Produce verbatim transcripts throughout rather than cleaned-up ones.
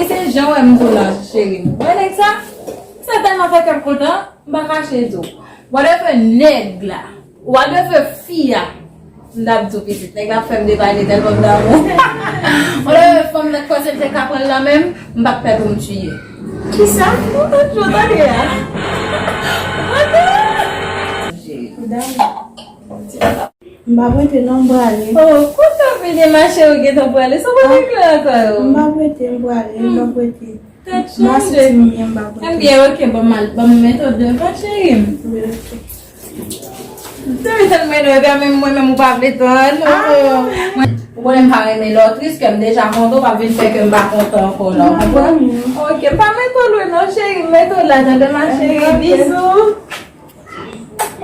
Se jan w wè m di w la, cheri m. Wè nèg sa? Sa tèlman fè kè m kontan, m pa kache di w. Whatever nèg la, whatever fi a, m t ap di w pitit. Nèg la fè m depale tèlman m damou. Whatever fanm nan kwè se l te ka pran l nan men m, m p ap pè pou m tiye. Kisa? Ou tande a? Ou tande? Cheri. Damou. M pa prete non, m prale. Oh, kote w vini, ma chérie, ou gentan prale? Sa w pa regle ankò yo? M pa prete, m prale, m pa prete. Tèt chanje. M pa prete. Ebyen, ok, ban m al, ban m mete w devan, cheri m. Wi, ok. Depi tan mwen nou, epi mwen menm ou pa vle tann. Ah, non. Ou konnen m pa renmen lè w tris, kè m deja kontan, w pa vin fè kè m pa kontan ankò la, ou konprann? Ok, m pa mete w lwen non, cheri, m mete w la, tande ma chérie, bizou.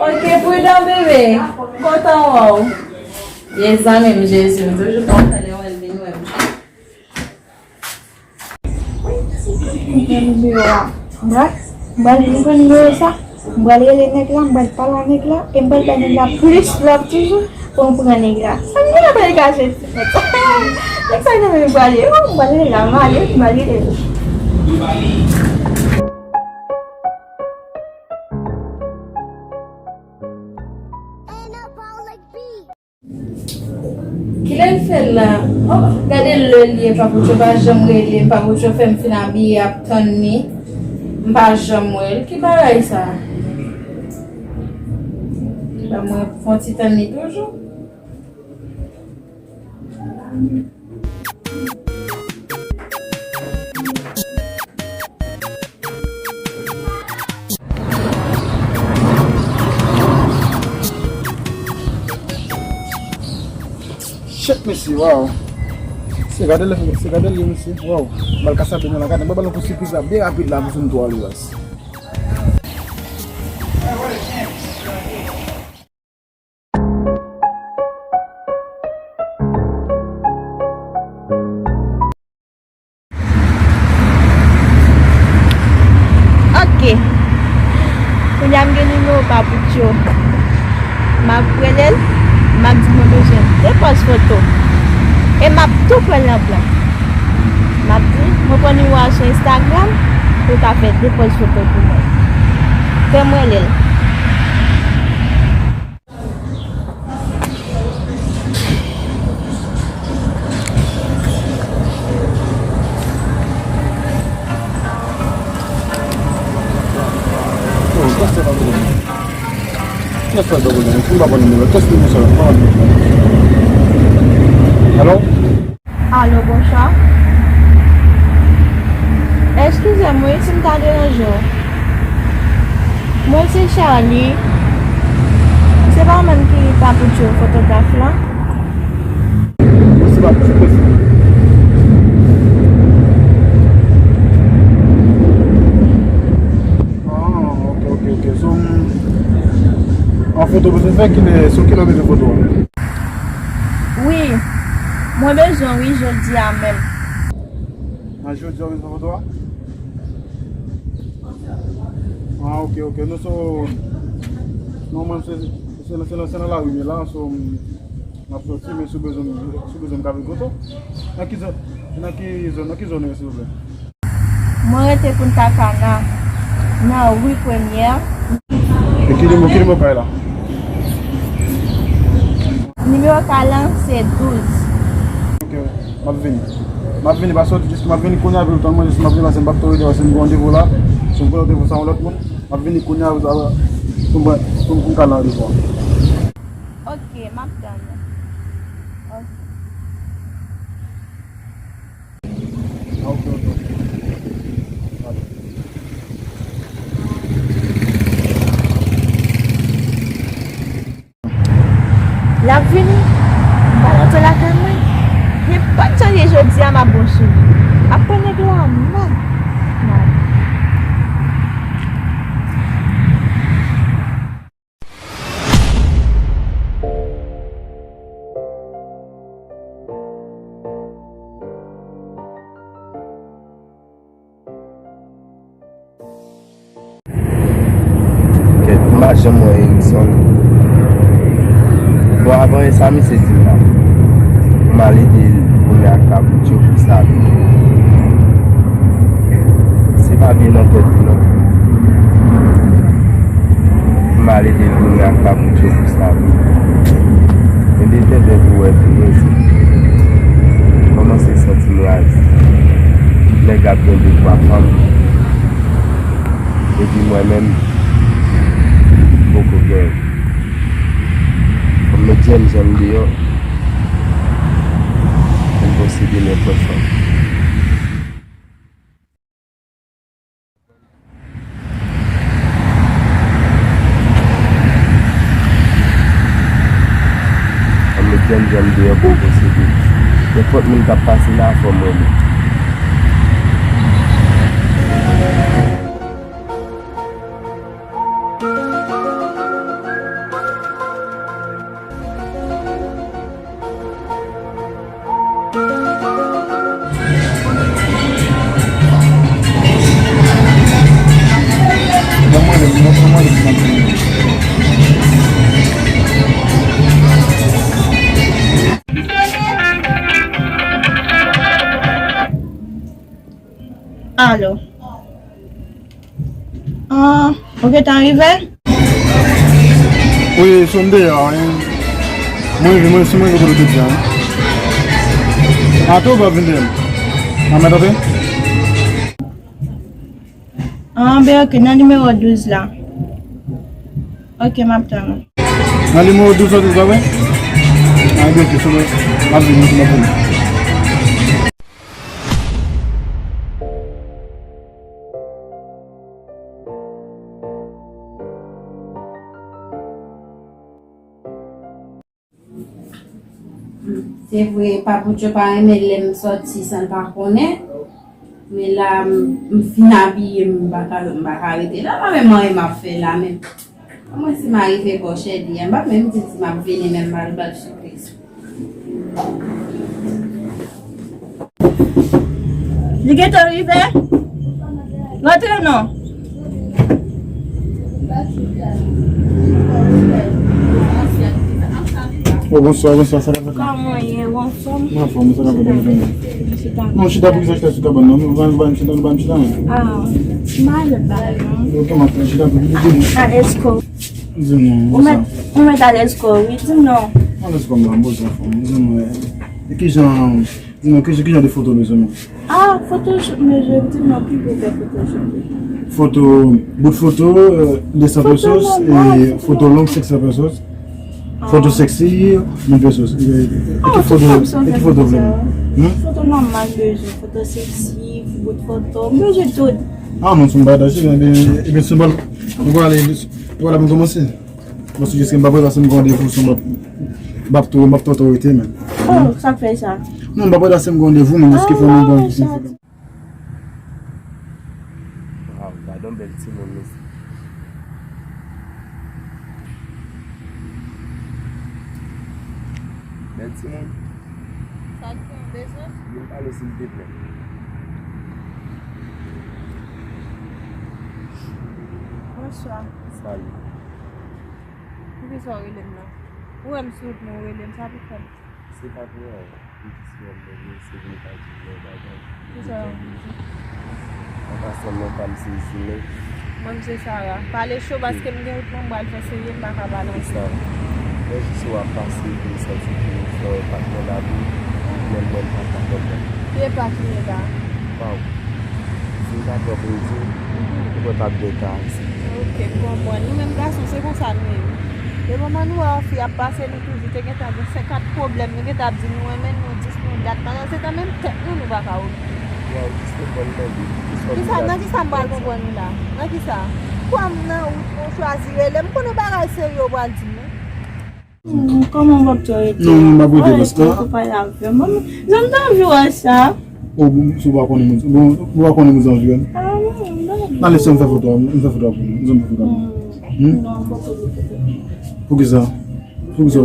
Ok, pridan bebe. Kontan wè w. Ye zanmi m Jezi, m toujou kontan lè w wè l vin wè m. M pran nimewo a. M pral, m pral, m pran nimewo sa. M pral rele nèg la, m pral pale a nèg la, e m pral bay nèg la plis love toujou pou m pran nèg la. Sa m gen la pral kache ti fèt. Nèg sa nan men m prale. Oh, m pral rele la, m ale, m pral rele l. Kilè l fè l la? Oh, gade lè l ye, Papoucho pa janm rele m, Papoucho fè m fin abiye ap tann li, m pa janm wè l. Ki bagay sa? Ban mwen fè yon ti tann li toujou. Shit, mesye, waw. Se gade l, se gade l, mesye, waw. Bal kasa byen la, gade, mwen ba l yon kout sipriz la, byen rapid la, pou sou m tou a li bas. Ok. Kounye a m gen nimewo Papoucho. M ap rele l, m ap di mwen bezwen de pòz foto. E m ap tou pran l nan plan. M ap di, mwen pran nimewo a sou Instagram pou l ka fè de pòz foto pou mwen. Fè m rele l. Alo? Alo, bonswa. Eskize m wi si m ta deranje w. Mwen se Charlie. Se pa ou menm ki Papoucho fotograf lan? Mwen se Papoucho, mwen se. Ah, ok, ok, ok. So, an foto bezwen fè ki lè, sou kilè w bezwen foto a? Wi, mwen bezwen wi jodi a menm. Nan jodi a w bezwen foto a? Ah, ok, ok. Nou so, non, mwen se, se, se, se nan lari m ye la, so, m, m ap soti, men si w bezwen, si w bezwen m ka vin kote w. Nan ki zòn, nan ki zòn, nan ki zòn ou ye, silvouplè? Mwen rete Punta Cana, nan ri Premyè. E ki nimewo, ki nimewo kay la? Nimewo kay lan se douz. Ok, m ap vini. M ap vini, pa soti, jis m ap vini kounye a, epi w tann mwen, jis m ap vini, paske m p ap twò rete, paske m gen randevou la. Si m pran randevou sa yon lòt moun, m ap vini kounye a, pou, pou, pou m ka nan randevou an. Ok, m ap tann ou. Ok. L ap vini. M pral antre lakay mwen. Nenpòt jan l ye jodi a, m ap bon sou li. M ap pran nèg la, man. Man. Kèt, m pa janm wè Erikson. Bon, avan sa, misye di m la. M al ede l kounye a ak Papoucho pou sa. Pa byen nan tèt li non. M ale detounen ak papoucho pou sa wi. Men de tenten pou wè tou mwen se kòmanse santi m raze. Nèg ap gen de twa fanm. Epi mwen menm, m poko gen. Fò m met jènjan m deyò. Pou m posede nenpòt fanm. Ann met jènjan m deyò pou m posede. Nenpòt moun k ap pase la, fò m rele. Alo. Ah, ou gentan rive? Wi, sou m deyò, wi. Mwen rive, mwen, si mwen rive kote w te di a, wi. A, tou w pa vin deyò. A, mwen tande? Ah, ben, ok, nan nimewo douz la. Ok, m ap tann ou. Nan nimewo douz la, douz la, wi? A, ben, ok, sou mwen. M ap vini, m ap vini. Se vre, Papoucho pa renmen lè m sòti san l pa konnen. Men la, m, m fin abiye, m pa ka, m pa ka rete la. Pa menm anyen m ap fè la menm. Mwen si m arive bò Chèdi a, m p ap menm di si m ap vini menm m al ba l sipriz. Li gentan rive? Rantre non. Oh, bonswa, bonswa, sa k ap fèt la? Kòman w ye, w anfòm? Mwen anfòm, sa k ap fèt la? Non, chita pou ki sa chita sou kabann nan? Nou pa, nou pa chita, nou pa chita, non. Ah, m ale ba non. Ok, m ap chita pou ki. Alèz kò. Di m non, ou mèt, ou mèt alèz kò, wi, di m non. Alèz kò m la, m poze anfòm. Di m, e kijan, di m, ki, ki jan de foto w bezwen, non? Ah, Photoshop, men je di m non, ki pou fè Photoshop. Foto, bout foto, euh, de san pesos, e foto long, senk san pesos. Foto sexy, mil pesos. E ki foto, e ki foto w vle? Foto nòmal, m bezwen. Foto sexy, bout foto, m bezwen tout. Ah, non, se yon bagay, e ben, se yon bagay, nou pral, nou pral kòmanse. Paske jiske m pa prè, paske m gen randevou, so m ap, m ap tou, m ap tou, tou rete, men. Oh, sa k fè sa? Non, m pa prè, paske m gen randevou, men jiske fò nou pran. Waw, gad yon bèl timoun, mesye. Bèl timoun. Sa k gen bezwen? Vin pale, silvouplè. Bonswa. Salut. Poukisa w rele m nan? Ou wè m sou wout mwen, ou rele m, sa pou fè m. Se pa pou anyen. M jis wè m leve, se vin pa di m yon bagay. Kisa w di? An pasan, non pa m se Jimmy. Mwen, m se Sarah. Pale cho, paske m gen wout mwen, m pral fè serye, m pa ka pale anpil. Kisa? Mwen jis wè w ap pase, epi m santi ke w fè yon epak nan lavi, men mwen, m pa ka konprann. Ki epak li ye la? Waw. Si m ta pran pou m di w, ou mwen p ap gen ka isi. Ok, m konprann. Nou menm gason, se konsa nou ye wi. Depi moman nou wè yon fi ap pase, nou toujou te gentan gen senkant pwoblèm, nou gentan ap di nou renmen, nou dis, nou dat. Pandan se tan, menm tèt nou, nou pa ka okipe. Waw, jis konprann mande. Kisa, nan kisa m pral konprann ou la? Nan kisa? Kwa m nan wout mwen, ou chwazi rele m, m konnen bagay serye ou pral di m wi. Hmm, kòman w p ap tou rete? Non, m p ap rete paske. Ou pale avè m. Mwen, jan m t anvi wè sa. Oh, bon, si w pa konnen moun, bon, ou pa konnen moun sa anvi wè. Ah, non, non. Nan lese m fè foto a, m fè foto a pou nou. M fè foto a pou nou. Hmm? Non, m poko vle foto. Poukisa? Poukisa?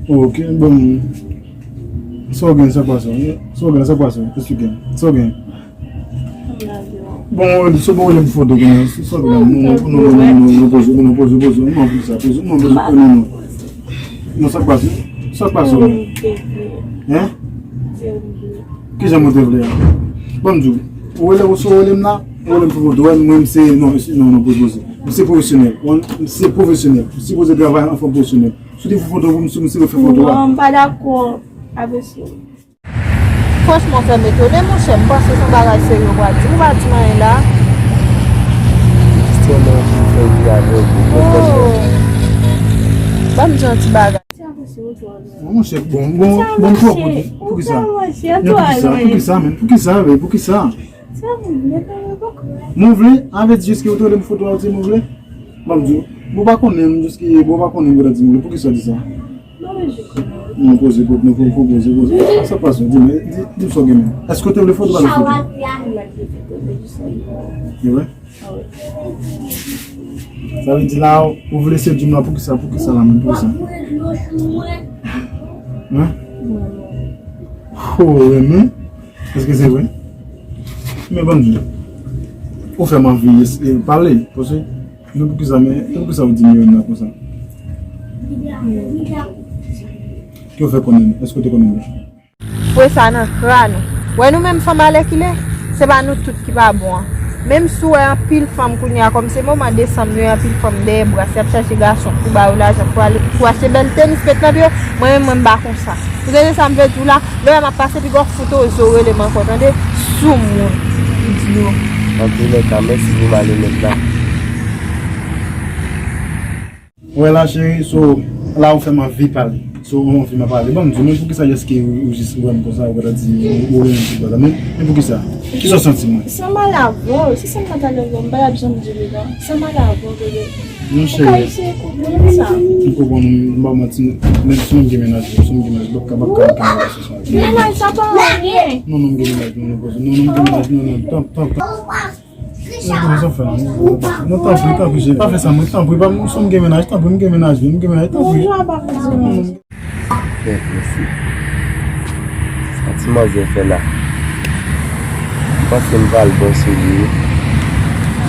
Oh, ok, bon. Sa w gen, sa k pase? Sa w gen, sa k pase? Esplike m. Sa w gen? Bon, sou bon, lè m foto gen, sou bon, nou, nou, nou, nou poze, nou poze, poze, nou anvi sa, poze, nou poze, non, non. Non, sa k pase? Sa k pase? Hein? Kijan mwen te vle a? Ban m di w. Ou rele, ou sou rele m la, ou rele m pou foto, wè, mwen, m se, non, non, non, poze, poze. M se pwofesyonèl. Mwen, m se pwofesyonèl. M sipoze travay an fòm pwofesyonèl. Si w te fè foto pou m, si m se fè foto a. Non, m pa dakò avè sa. Franchman, w fè m etone, monchè. M panse se yon bagay serye w pral di m, ou pa di m anyen la. Jistèman, pou fè vi avè w, pou fè. Oh. Ban m di yon ti bagay. Monchè, bon, bon, bon, twò pou, poukisa? Men poukisa, poukisa, men poukisa, men poukisa? Mwen vle, anvle di jiske ou te rele m foto a, ou di mwen vle? Ban m di w, bon, pa konnen, jiske, bon, pa konnen, mwen di mwen vle, poukisa w di sa? Non, poze, poze, non, poze, poze, poze. Sa pase, di m, di, di m sa w gen menm. Èske w te vle foto, pa vle foto? E vre? Sa vle di la, ou vle sedui m la, poukisa, poukisa la menm, poukisa? Hein? Ou renmen? Èske se vre? Men ban m di. Ou fè m anvi es-, e, pale, paske, men poukisa, men, men poukisa ou di m renmen la konsa? Ke ou fè konnen m? Èske ou te konnen m? Foure sa nan kran nou. Wè nou menm fanm alèkile, se pa nou tout ki pa bon an. Menm si w wè anpil fanm kounye a, kòm se moman desanm nou ye, anpil fanm dèyè bras, y ap chache gason pou ba yo lajan, pou ale, pou achte bèl tenis, met nan pye yo. Mwen menm, mwen m pa konsa. Ou tande sa m vle di w la? Lè w wè m ap pase, piga w fout oze w rele m ankò, tande? Soumoun. Idiot. Antoulèka, mèsi pou malonèt la. Wè la, cheri, so, la ou fè m anvi pale. So, ou anvi m pale. Ban m di w, men poukisa èske ou, ou jis wè m konsa, ou pa ta di, ou, ou renmen m tout bagay? Men, men poukisa? Kisa w santi mwen? Sa m al avè w, se sa m ta al avè w, m pa t ap janm di li non. Sa m al avè w, bebe. Non, cheri. Ou ka eseye konprann sa. M konprann ou, m pa manti, menm si m gen mennaj, si m gen mennaj, m p ap ka, m p ap ka gen relasyon sa. Mennaj sa pa anyen. Non, non, m gen mennaj, non, non, non, non, m gen mennaj, non, non, tanpri, tanpri. Non, non, sa fè la, non, non, tanpri, tanpri, cheri, pa fè sa, mwen, tanpri, pa, m, si m gen mennaj, tanpri, m gen mennaj, m gen mennaj, tanpri. Bonjou, apa fè sa? Bèt mesye. Sa ti manzè fè la. M panse m pral bon sou li wi.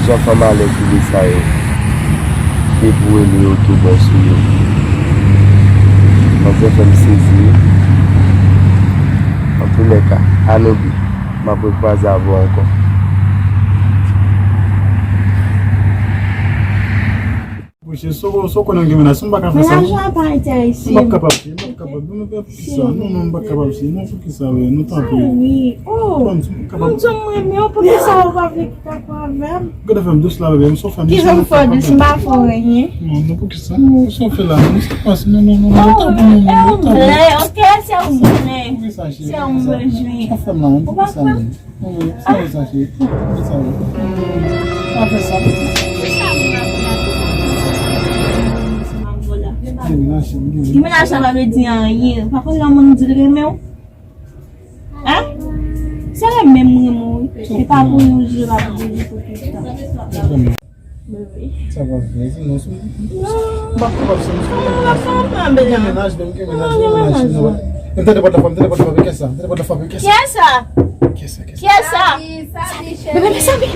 Jan fanm alèkile sa yo deboure li yo tou bon sou yo. Manzè fè m sezi wi. Antoulèka, Anobi, m ap rekwaze avè w ankò. Monchè, so, so konnen m gen mennaj, m pa ka fè sa. Mennaj la pa enterese m. M p ap kapab, m p ap kapab. Non, men poukisa? Non, non, m p ap kapab, cheri. Non, poukisa, wè? Non, tanpri. Sa wi. Oh. Ban m di, m p ap kapab. Ban m di, m renmen w, poukisa ou pa vle ki ta pran avè m? Gade fè m dous la, bebe. M so fè m dous. Kijan m fè w dous? M pa fè w anyen. Non, non, poukisa? Non, sa w fè la, non, sa pase. Non, non, non, non, tanpri, non, non, non, tanpri. Anglè, ok, se ou m renmen. Poukisa, cheri? Se ou m bezwen. Sa fè m la, non, poukisa, non? Sa vle sa, cheri? Sa vle sa, cheri? Pa fè sa. Demenaj, demenaj. Demenaj sa pa vle di anyen. Pa konn lè moun di l renmen w. Hein? Se renmen m renmen w wi. E pa pou yon jou l ap di li pou tout tan. Sa pa vre, non, sou. M p ap kapab, sou. M gen mennaj, men m gen mennaj, m gen mennaj, non. M tande pòt la frape, m tande pòt la frape, kiyès sa? M tande pòt la frape, kiyès sa? Kiyès sa? Kiyès sa? Kiyès sa? Bebe, men Samy!